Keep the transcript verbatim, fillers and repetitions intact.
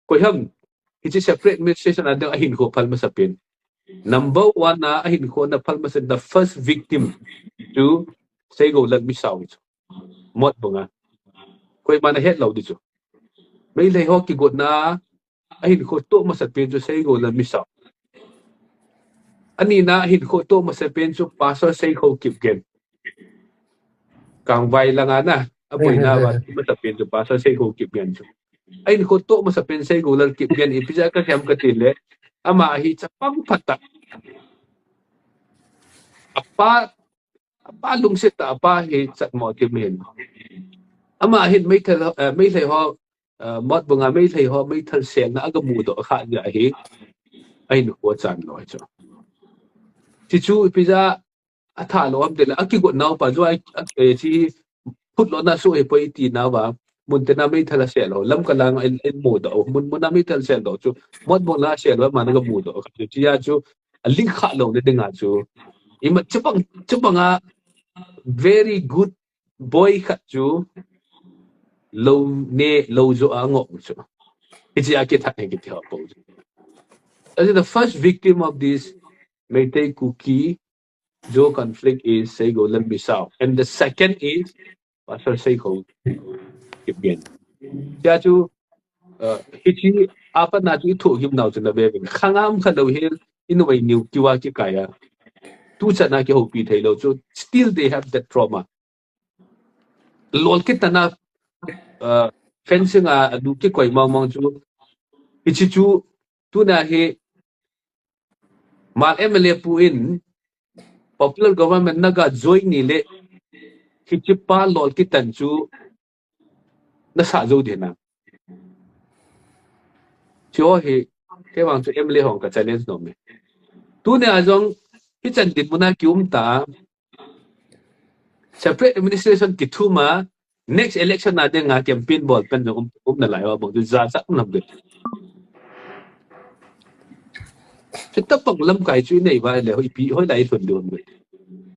Koi ham, hiche separate administration a ding ahinkho phal masapen. Number one a ahinkho na phal masapen, the first victim chu Seigou Lal Misao hi chu. Motbung a. Koiman ahet lou ding chu. Meitei ho kigotna ahinkho toh masapen chu Seigou Lal Misao. Anina ahinkho toh masapen chu Pastor Seikho Kipgen. Kangvai langa na, aboina va masapen chu Pastor Seikho Kipgen chu. Ahinkho toh masapen Seigou Lal Kipgen, ipi jeh a kasei ham kati le, ama hi chapang phatah. Apa, apa lungset tah, apa hi chatmo ti min. Ama hin Meitei, eh, Meitei ho, eh, Motbung a Meitei ho meithal selna aga mudoh kha jeh ahi. Ahinkho chan lou chu. Chuchu ipi jeh a atha lou ham tile, akigot nau pa chu a, a, eh, chi phut lona soh hi poi iti nau va. Mun tina meithal asel ho, Lamka lang in, in mudoh, mun, mun a meithal seldoh chu, Motbung la sel ho, ama na ga mudoh kha chu, chia chu, aling kha louna dinga chu. Ima chapang, chapang a very good boy khat chu, lou ne, lou jo a ngoh chu. Hiche a kithat hi kiti ho po chu. That is the first victim of this Meitei Kuki Zo conflict is Seigou Lal Misao. And the second is Pastor Seikho Kipgen. Chia chu, uh, hiche a pat na chu ithohgim nau chu na ve ve. Khangam kha lou hel, inoi niu kiva kikai a. Tuchan a kihoupi thei lou chu. Still they have that trauma. Lol kitan a, uh, fencing a, adu kikoi mong mong chu. Hiche chu, tuna hi, Mal M L A pu in popular government na ga join ni le, hiche pa lol kitan chu na sah jou ding na. Chu hi, kei vang chu M L A hon ka challenge nom e. Tuni a jong, hichan dinmun a kium ta, separate administration kithum a, next election a dinga campaign bol pen jong um, um nalai uva bang chu jachat um nam ding. Chutobang lamkai chu inei uva le, hoipi, hoilai lhun ding um.